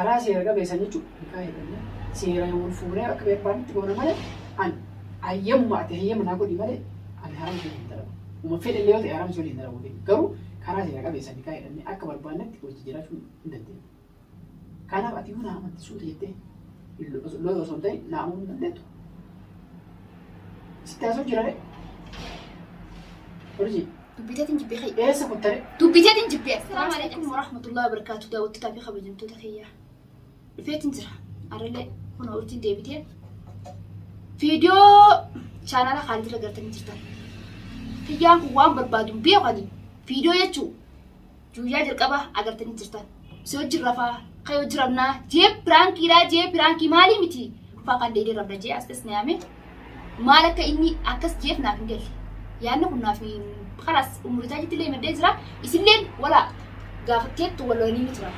Karaa seera qabeessan jechuun nikaa hidhannee seeraan wal fuunee akka barbaannetti goona malee an hayyamuma ati hayyama naa godhi malee ani haram si waliin dalagu. Uma fedhe illee yoo ta'e haram si waliin dalagu. Garuu karaa seera qabeessan nikaa hidhannee akka barbaannetti wajji jiraachuu hin dandeenyu. Kanaaf ati yoo naa amanti suuta jettee lola osoo hin ta'in naa amanuu hin dandeettu. Sitti haasoo jira ree? Urjii. Dubbiteetiin jibbee ka'e. Eessa kuttare? Dubbiteetiin jibbee. Assalaamu alaikum warahmatullahi wabarakatuh. Daawwattootaa fi kabajamtoota kiyya. Dhufeetiin jira. Arrallee kun urjiin deebitee. Viidiyoo chaanaala Khaalid irra gartanii jirtan. Kiyyaan kun waan barbaadu hin beeku ani. Viidiyoo jechuun Guyyaa jalqaba agartanii jirtan. Si wajjin rafaa, kan wajjin rafnaa, jee piraankiidhaa, jee piraankii maalii miti. Rufaa kan deedee rafna jee as na yaame. Maal akka inni akkas jeef naaf hin galle. Yaadni kun naaf hin kalaas umuritaa jitti illee himadhee jira. Isilleen wala gaafatteettu wal lolanii ni turan.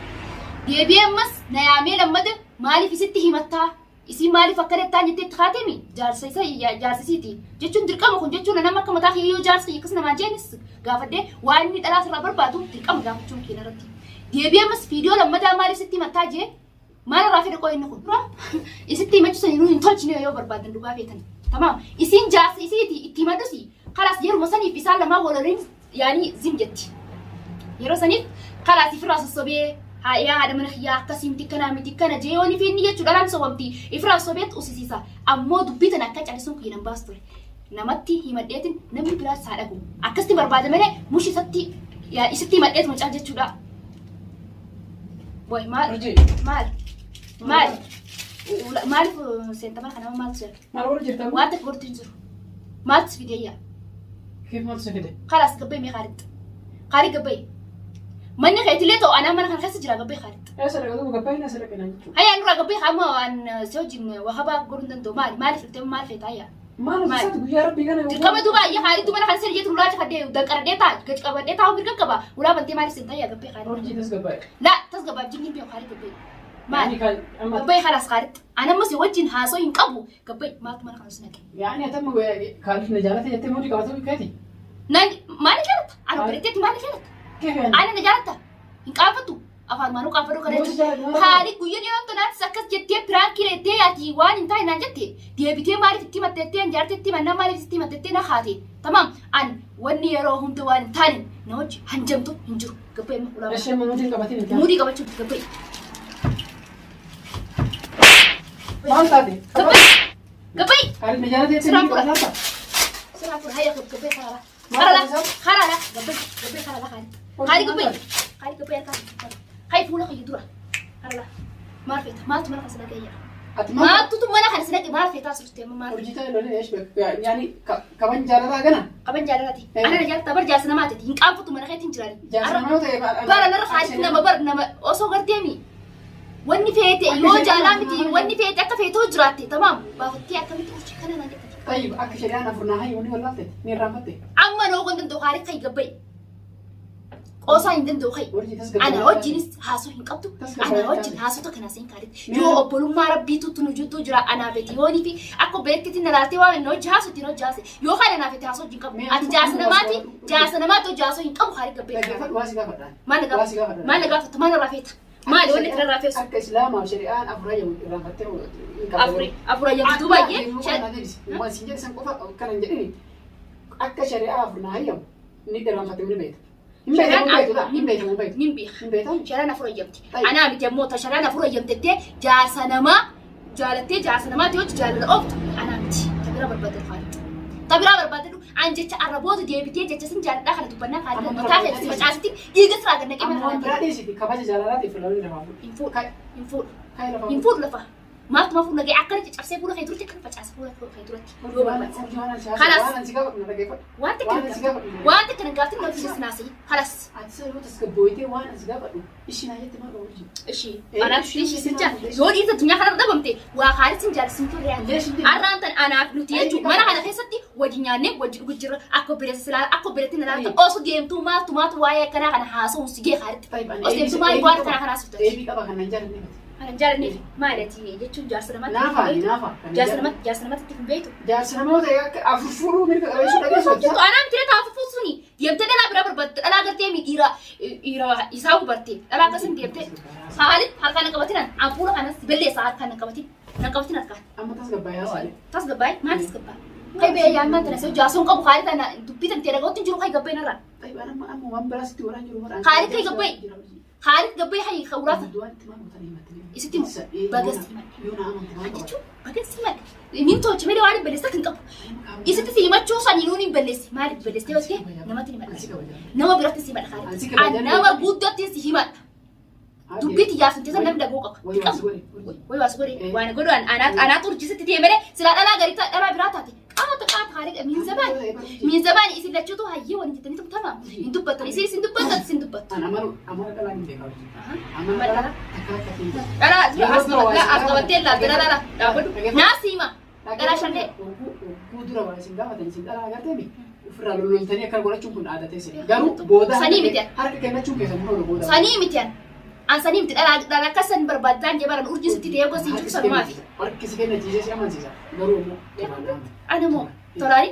Deebi'ee ammas na yaamee lammata maaliif isitti himattaa? Isiin maaliif akkana jettaan jettee itti kaatemi? Jaarsa isa jaarsa isiiti. Jechuun dirqama kun jechuun nama akka mataa kiyya yoo jaarsa kiyya akkas namaan jeenis gaafadhee waan inni dhalaa sirraa barbaadu dirqama gaafachuun keenya irratti. Deebi'ee ammas viidiyoo lammataa maaliif sitti himattaa jee maal irraa fedhe qoy inni kun dura isitti himachuu san hin tolchine yoo barbaadan dhugaa feetan. Tamaam isiin jaarsa isiiti itti himadhusi kalaas yeruma saniif isaan lamaan wal waliin yaanii zim jetti. Yeroo saniif kalaas ifirraa sossobee haa yaa haadha mana kiyyaa akkasii miti kanaa miti kana jee yoon ifi inni jechuu dhalaan sobamti ifirraa sossobeet usisiisa. Ammoo dubbii tana akka callisuun kiyya nan baasu ture. Namatti himadheetin namni biraas haa dhagu. Akkasitti barbaada malee mushi isatti yaa isitti himadheet mucaa jechuudha. Boy maal Urjii. maal maal maaliif seenta mana kana maaltu jira? Maal godhu jirta amma? Waan takka godhutu hin jiru. Maaltu si fide yaa? Keef maaltu si fide? Kalaas gabbee mee Khaalid. Khaalid gabbee. Manni keetillee ta'u anaa mana kana keessa jira gabbee Khaalid. Eessa dhaqa duuba gabbaa hin eessa dhaqe naan jechuudha. Hayyaa nurraa gabbee amma waan si wajjin wahabaa godhuu hin danda'u maali? Maaliif dhuftee maal feeta hayyaa? Maal Maal? hojjesaati guyyaa rabbii kana Dirqama duuba ayyaa Khaalid mana kana sirrii jetu ulaa cufadhee danqaradhee taa gadi qabadhee taa'u mirga qaba. Ulaa bantee maaliif seenta hayyaa gabbee Khaalid? Urjii tasgabbaa'e. Laa tasgabbaaf jinni hin beeku Khaalid gabbee. Maali? Yaani kan amma Gabbee kalaas Khaalid. Ani amma si wajjin haasoo hin qabu. Gabbai maaltu mana kana si naqe? Yaani ati amma kaalif na jaalate jettee muudii qabatu keeti? Nan maal na jaalatta? Ani obboleetteetti maal na jaalatta? Keef yaani? Ani na jaalatta? Hin qaanfattu? Afaan maanuu qaanfadhu kana Yoo si jechuudha. jaalate maal Haali guyyaa dhiyoon tanaatis akkas jettee piraankii reettee ati waan hin taane naan jette deebitee maaliif itti himattettee an jaartii itti himannaa maaliif itti himattettee na haate. Tamaam an wanni yeroo hunda waan hin taane na wajji hanjamtu hin jiru. Gabbai amma ulaa Ishee amma muudii hin qabatin itti. muudii qabachuu gabbai. Maal taate? Gabbai! Gabbai! Kaalif na jaalate jettee Siraan muudii fudha. qabata? Siraan fudha. Hayya gabbai karala. Maal Karala. taate? Karala. Gabbai. Gabbai karala kaali. Kaali gabbai. Kaali gabbai harkaa. Hay fuula kiyya dura. Karala. Maal feeta? Maaltu mana kana si naqee jira? Ati maal? Maaltutu mana kana si naqe maal feetaa surte amma maal? Hojii ta'e lolee eesh yaani kaban jaalalaa gana? Qaban jaalalaati. Eh. Ana na jaalata bar jaarsa namaati. Hin qaanfatu mana keetiin jirani. Jaarsa namaa yoo ta'e Bara narra kaalitti nama bar nama osoo garteemi. Wanni feete Akka yoo shari'aan jaalaa afur miti nama wanni feete akka feetoo jiraatte tamaam baafattee akkamitti urjii kana naan jettati. Tayyib akka shari'aan afur naa hayyu ni wallaalte ni irraanfatte. Amma noo gon danda'u haari kai gabbai. Qoosaa hin danda'u kai. Urjii tasgabbaa'ee Ana wajjinis haasoo hin qabdu. Tasgabbaa'ee Ana wajjin taate. haasoo tokko naasee hin kaalitti. Mee Yoo obbolummaa rabbiitu tu nu jidduu jira anaa feti yoonii fi akka obboleettiitti na laaltee waan na hojii haasu ittiin hojii haase. Yoo kana naa fete haasoo hojii hin qabu. Mee Ati amma jaarsa amma namaati waas- jaarsa namaati hojii haasoo hin qabu haari gabbee. Dhaggeeffadhu waa si gaafadha. Maal na Waa si gaafatu? gaafadha. Maal na gaafatu? Maal irraa feeta? Maali wanni itti irraa feesu? Akka Islaamaa fi shari'aan afur hayyamu irraanfattee hin qabdu. Afuri afur hayyamtu baay'ee. Waan siin jedhe san qofa akkana hin jedhini. Akka shari'aa afur na hayyamu ni irraanfatte ni beekta. Hin beekta hin beektu laa hin beekta hin beektu. Nin beeka. Hin beekta. Shari'aan afur hayyamti. Tayyib. Anaa miti ammoo ta shari'aan afur hayyamtettee jaarsa namaa jaalattee jaarsa namaatti hojii jaalala ooftu anaa miti. Ta bira barbaadadhu Khaalid. Ta biraa barbaadadhu an jecha arraboota deebitee jecha sin jaaladhaa kana dubbannaa Khaalid Amma mataa keessa si facaasitti dhiiga siraa gad naqee Amma mana waan biraa kana dhiisiti kabaja jaalalaatiif lolli lafaa fuudhu. hin fuudhu. Hin fuudhu. Kai lafaa Hin fuudhu. fuudhu lafa. Maaltu ma fuula kee akkana caccabsee fuula kee duratti akkana facaasa fuula kee duratti yoo barbaachisa. Kalas. Waan ani si gaafadhu na dhaggeeffadhu. Waan takka Waan ani si gaafadhu. waan takka hin gaaftin wanti sin haasa'in. Kalas. Ati isa yoo tasgabbooyitee waan ani si gaafadhu ishii naa jette maal oolchi. Ishii. Eh, Anaaf ishii ishii sin maal jaal. ishii? Yoo dhiirta addunyaa kanarra dhabamte waa kaalis sin jaal sin turre ani. Leesh hin Arraan tan anaaf nuti Ay, jechuun mana kana keessatti wajji nyaannee wajji dhugu jirra akka obboleessa silaa akka obboleetti na laalta Ay. osoo deemtuu maaltu maaltu waa'ee akkanaa kana haasa'uun si gee kaalitti. Tayyib, ani Osoo deemtuu maal waan akkanaa kana haasofta. Eebii qaba kan nan jaallanne miti. Kan hin jaallanneef maali ati jechuun jaarsa namatti Naafa ani naafa. Kan hin Jaarsa jaallanne. namatti jaarsa namatti itti hin beektu. Jaarsa namoota akka afur fuudhuu mirga qabeessuu dhageessu Jettu anaa miti reeta afur suni deemtee dhalaa bira barbaadde dhalaa gartee mi dhiira dhiira isaa hubarte dhalaa akkasin deemtee haali harkaan qabatinan An fuula kanas balleessa harkaan nan qabatin. Nan qabatin harkaan. Amma tasgabbaa'ee haasa'e. Tasgabbaa'e maal tasgabbaa'e? Kai bee yaan tana si jaasuun qabu haali tana dubbii tan ta'e dhaga'utti hin jiru kai gabbee narraa. Tayyib amma amma waan biraa sitti waraan jiru waraan. Khaalid kai gabba'i. Khaalid gabbee hay kawuraata. Isitti himu. Bagas himadhe. Yoo na amante maal An qaba? jechuun bagas himadhe. Nin tolche malee waan hin balleessa kan qabu. Isitti si himachuu sanii nuun hin balleessi. Maaliif balleessitee yoo ta'e namatti ni Ansi madha. kabaja. Nama biratti si himadha Ansi Khaalid. kabaja. An nama guddatti si himadha. Dubbii xiyyaaf hin teessan namni dhaga'uu qaba. Wayi waas godhe. Wayi waas godhe waan godhu anaatu urjisitti ta'e malee silaa dhalaa garii dhalaa biraa taate qaata qaata Khaalid miin zabaani. Miin zabaani isin lachuutu hayyee waliin jettanii tumtama. Hin dubbattan isin isin dubbattan isin dubbattu. An amalu amala dhalaa hin beekaa. Aha. Amala dhalaa takka akka hin beeku. Dhalaa as as qabattee laalte dhalaa dhalaa dhaabbadhu. Naa siima. Dhalaa shallee. Oguu dura waa isin gaafatan isin dhalaa agartee ofirraa lolloltanii akkana godhachuun kun aadaa teessani. Garuu booda Sanii miti. harka kennachuun keessan kun oolu booda. Sanii miti an. An sanii miti dhalaa dhalaa akka san barbaaddaan jee baran urjii sitti ta'ee gosi jiru sanumaafi. Harki si kennachiisee si amansiisa. Garuu immoo tolaan dhaame. Ana moo tolaani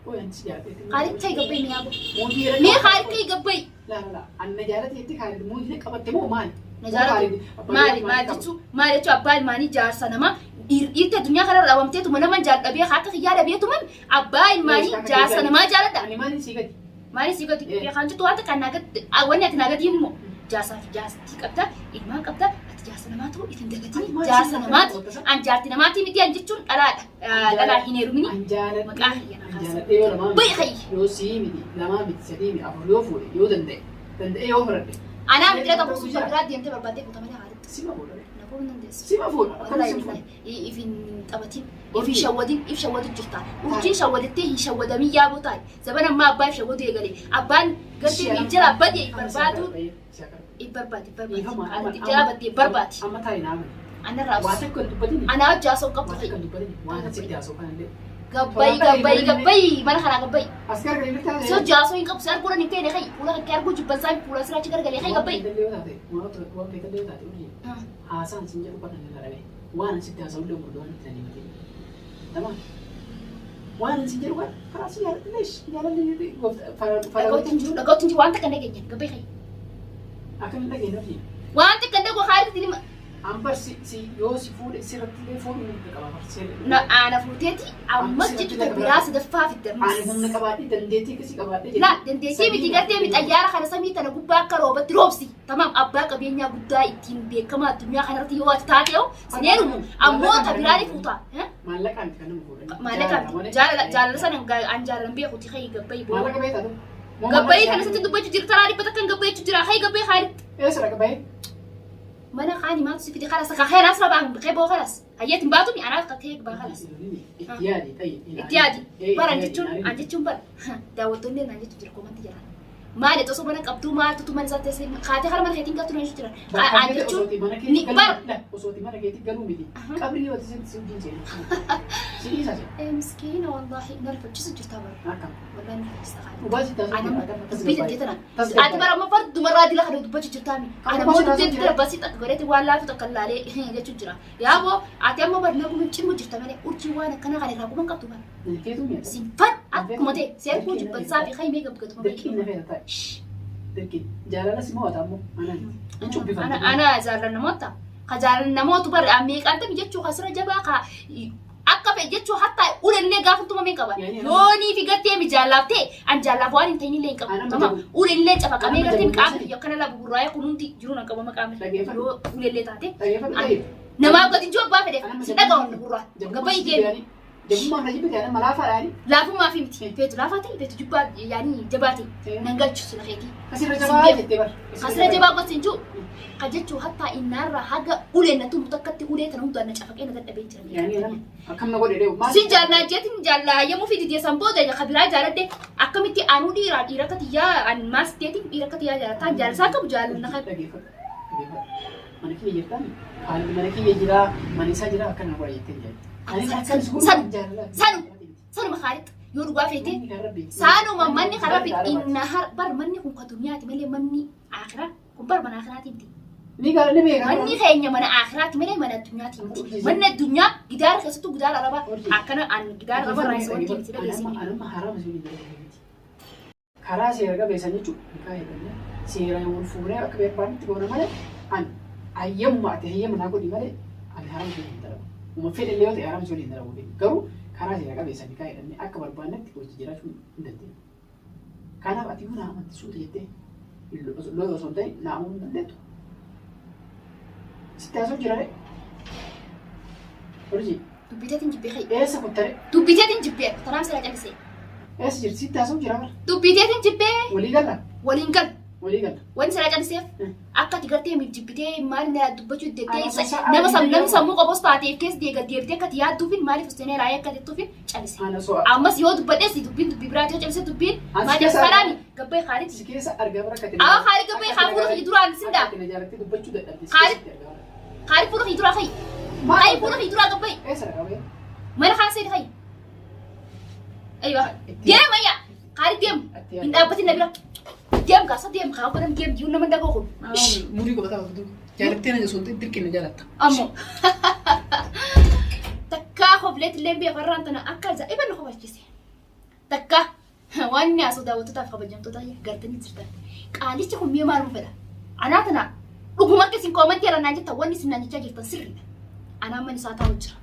Qoyan si jaallatee. Khaalid ta'e gabbayi miyaa boo. Mootii jedhanii. Mee Khaalid ta'e gabbayi. Laa laa anna jaalate jettee Khaalid mootii qabatte moo maali? Na jaalate maali maal jechuu maal jechuu abbaa ilmaanii jaarsa nama dhiirti addunyaa kanarra dhabamteetuma nama jaalladhabee akka kiyyaa dhabeetuman abbaa ilmaanii jaarsa namaa jaaladha. Ani maaliin sii gadi? Maali sii gadi beekaan jettu waan takka naa gadi wanni ati naa gadi immoo jaarsaa fi jaartii qabda ilmaan qabda ati jaarsa namaa ta'uu itti hin dagatin jaarsa namaati an jaarti namaati miti an jechuun dhalaadha dhalaa hin heerumini An jaaladhe. maqaa kiyya na An kaasa. jaaladhe yoo lamaa Bayi miti. hayyi. Yoo sii miti lamaa miti sadii miti afur yoo fuudhe yoo danda'e danda'e yoo fudhadhe. Anaa miti laga buusuuf biraa deemtee barbaaddee guuta malee haalitti. Sima fuudha. Na fuudhuu hin dandeessu. Sima fuudha. Akkam Wallahi si fuudha? billahi if hin taphatin if hin shawwadin if shawwadu jirta. Urjiin shawwadattee hin shawwadamin yaaboo taate. Zaman ammaa abbaa if shawwadu eegale. Abbaan gartee miijjala badee barbaadu if barbaade barbaade. Jala baddee barbaade. Amma taa'e naa amani. Anarraa Waa takka hin dubbatini. anaa hojii haasa'u qabdu Waa takka hin dubbatini. Waan sitti haasa'u kanallee. Gabbayi gabbayi gabbayi mana kanaa gabbayi. As gargar hin taate. Si hojii haasa'u hin qabu si arguudhaan hin feene kai fuula kan kee arguu jibbansaa fuula siraachi gargalee kai gabbayi. Waan feetallee yoo taate waan feetallee yoo taate urjii haasaan sin jedhu kan inni dhagaye waan sitti haasa'u illee murdu waan itti nani Tamam. Waan sin jedhu kan karaa si jaaladhe jaalalli Dhaga'uutti hin jiru dhaga'uutti hin jiru waan takka hin dhageenye gabbayi kai. Akka hin dhageenye urjii. Waan takka hin dhagoo haalitti nima Ambar si si yoo si fuudhe sirratti illee fuudhu ni qaba. na aana fuuteeti ammas jechuudha biraa sadaffaa fidda Ani humna qabaadhee dandeettii akkasii qabaadhee La dandeettii miti gartee mi xayyaara kana samii tana gubbaa akka roobatti roobsi. Tamaam abbaa qabeenyaa guddaa ittiin beekamaa addunyaa kanarratti yoo ati taate hoo sin heerumu ammoo ta biraa ni fuuta. Maallaqaan kan nama fuudhan. Maallaqa miti jaalala jaalala sana an jaalalan beekuti kai gabbayi boo. Maallaqa beektaa tu? Gabbayi kana sitti dubbachuu jira taraa dhibba takkan gabbayichu jira kai gabbayi Khaalid. Eessa dhaqa bahee? Mana kaani maaltu si fide kalas ka khayraas rabaan kee boo kalas. Hayyeetin baatumi anaaf ka kee baa kalas. Itti yaadi ta'i. Itti yaadi. Bara jechuun an jechuun bara daawwattoonni naan jechuun jira komanti jira. Maali osoo mana qabduu maaltu mana isaa teessee kaatee kara mana keetiin galtu naan jechuun jira. An jechuun ni bara. Osooti mana keetii galuu miti. Qabrii yoo ta'e si wajjin seenu. Si dhiisa si. Eh miskiina wallaahi na rifachiisu jirta bara. Akkam. Wallaahi na rifachiisa kaale. Dhugaa si taasisa. Ana dubbii tettee tana. Ati bara amma fardumarraa dila kana dubbachuu jirtaami. Ana immoo dubbii tettee tana basii takka godheeti waan laafu takka laalee jechuu jira. Yaaboo ati amma bar naguma cimu jirta malee urjii waan akkanaa kana irraa quban qabdu bara. Keetuu mi'a. Sinfan akkuma ta'e seerkuu jibbansaa fi kaymee gabgatuma. Dirqiin na feeta ta'i. Dirqiin. Jaalala si mo'ata ammoo. Anaan. Hin cubbifamtu. Ana jaalan namoota. Ka jaalan namoota bar meeqaan ta'e jechuu ka sira jabaa ka akka fe'e jechuu hatta ulenillee gaafa tumame hin qaban. Yoonii fi gartee mi jaallaaf ta'e an jaallaaf waan hin ta'inillee hin qabu. Tamam ulenillee cafaqamee gartee qaamni kiyya akkana labu gurraa'ee kun hundi jiruun an qabama qaamni yoo ulellee taate. Namaaf gadi jiru abbaa fedheef si dhaga'uun gurraa. Gabba deemi. Jabummaa na jibbite ana malaafaadhaani. Laafummaa fi miti. Feetu laafaa ta'e feetu jibbaa yaani jabaa ta'e nan galchu sila keetii. Kasirra jabaa jettee bar. Kasirra jabaa gosi hin jiru. Ka jechuu hattaa innaarraa haga uleen na tumu takkatti ulee tana hundaan na cafaqee na dadhabee jira. Yaani nama akkam na godhe deemu maal? Si jaallaa jeetiin jaallaa yommuu fi didee san booda ka biraa jaaladhe akkamitti anuu dhiiraa dhiira akka tiyyaa an maas teetiin dhiira akka tiyyaa jaalataan jaalasaa qabu jaalanna kan. Dhageeffadhu. Dhageeffadhu. Mana kiyya jirtaan haalli mana kiyya jiraa mana isaa jiraa akkana godha jettee hin jaalladhu. Ani akkan si godhu Sanu jaalala. sanu sanuma Khaalid yoo dhugaa feete Manni kan rabbi. saanuma manni kan rabbi inna har bar manni kun ka duniyaati malee manni akhiraa kun bar mana akhiraati miti. Ni gaala ni beeka. Manni keenya mana akhiraati malee mana addunyaati miti. Manni addunyaa gidaara keessattuu gidaara arabaa akkana an gidaara arabaa raayisa wanti miti dhageessine. Anuma haraama si waliin dalagaa miti. Karaa seera qabeessan jechuudha. Nikaa hidhannee seeraan wal fuunee akka barbaadnetti goona malee an Hayyamuma ati hayyama naa godhi malee ani haram si waliin dalagu. Uma fedhe illee yoo ta'e haram si waliin dalagu. Garuu karaa seera qabeessa nikaa hidhannee akka barbaannetti wajji jiraachuu hin dandeenya. Kanaaf ati yoo naa amanti suuta jettee lola osoo hin ta'in naa amanuu hin dandeettu. Sitti haasoo jira ree? Urjii Dubbiteetiin jibbee kai. eessa kuttare? Dubbiteetiin jibbee tanaaf sira callisee. Eessa jirti? Sitti haasoo jira bara. Dubbiteetiin jibbee Walii galla? waliin gal. Walii galla. Wanni sira calliseef akka ati gartee miif jibbitee maal na dubbachuu deettee Ana sosaa nama arginu namni sammuu qabus taateef keessa deega deebitee akka ati yaadduufin maaliif usteenee raayyaa akka jettuufin calise. Ana soo Ammas yoo dubbadhes dubbiin dubbii biraati yoo calise dubbiin As maal keessa salaami gabbee Khaalid. Si keessa argaa bara akka Awa Khaalid gabbee haa fuula kiyya duraan sin daa. Akka ati na jaalattee dubbachuu dadhabde si Khaalid. keessatti argaa bara. Khaalid fuula kiyya duraa kayi. Kayi fuula kiyya duraa gabbee. Eessa dhaqabee? Mana kaan seeni kayi. Aywa. Deem ayya. Khaalid deem. Hin dhaabbatin na bira. Deem gaasa deem kaa godhan deem jiru nama dhagoo kun. Murii qabataa qabdu. Jaalattee na osoo hin ta'in dirqiin na jaalatta. Ammoo. Takkaa hobleet illee beeku har'aan tana akka ajaa'iba na kofalchise. Takkaa waan inni haasa'u daawwattootaaf kabajamtoota gartanii jirtan. Qaalichi kun mi'a maaluma fedha? Anaa tana dhuguma akka isin koomantii irra naan jettan wanni isin naan jechaa jirtan sirriidha. Anaan mana isaa taa'u jira.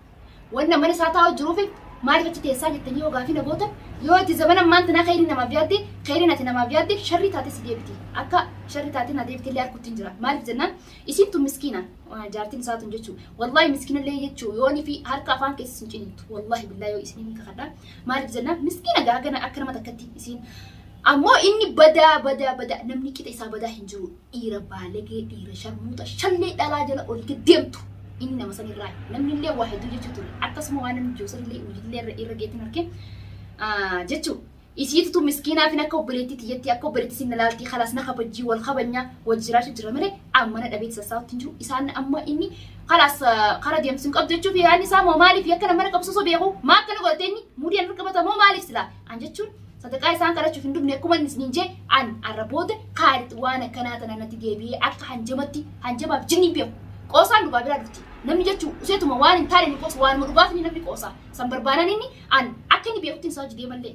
Wanni mana isaa taa'u jiruuf maaliif achi teessaa jettanii yoo gaafii na gootan yoo itti zamana ammaan tanaa kheyriin namaaf yaadde kheyriin ati namaaf yaadde sharrii taatee si deebiti. Akka sharrii taatee na deebite illee arguutti hin jira. Maaliif jennaan isiin tun miskiina jaartiin isaa tun jechuu wallaahi miskiina illee jechuu yoonii fi harka afaan keessa isin ciniintu wallaahi billaa yoo isin hin kakadha. Maaliif jennaan miskiina gaagana akka nama takkatti isiin ammoo inni badaa badaa badaa namni qixa isaa badaa hin jiru dhiira baalagee dhiira sharmuuxa shallee dhalaa jala ol gad deemtu inni nama san irraa namni illee waa hedduu jechuu ture akkasuma waan namni jiru san illee hojiillee irra irra geetin arge jechuu isiitutu miskiinaaf akka obboleettii tiyyatti akka obboleettii sin ilaaltii kalaas na kabajjii wal kabanya wal jiraachuu jira malee amma na dhabeetti sassaawatti hin jiru isaan amma inni kalaas kara deemtu hin qabdu jechuuf yaadni isaa moo maaliif akka nama qabsu osoo beeku maa akkana godhate inni muudii an qabata moo maaliif silaa an jechuun sadaqaa isaan kadhachuuf hin dhufne akkuma inni isiniin jee an arra booda Kaalid waan akkanaa tana natti deebi'ee akka hanjamatti hanjamaaf jinni hin beeku qoosaan dhugaa biraa dhufti namni jechuu useetuma waan hin taane ni qoosa waanuma dhugaatiin namni qoosa san barbaanan inni an akka inni beekutti isaa hojii deemallee.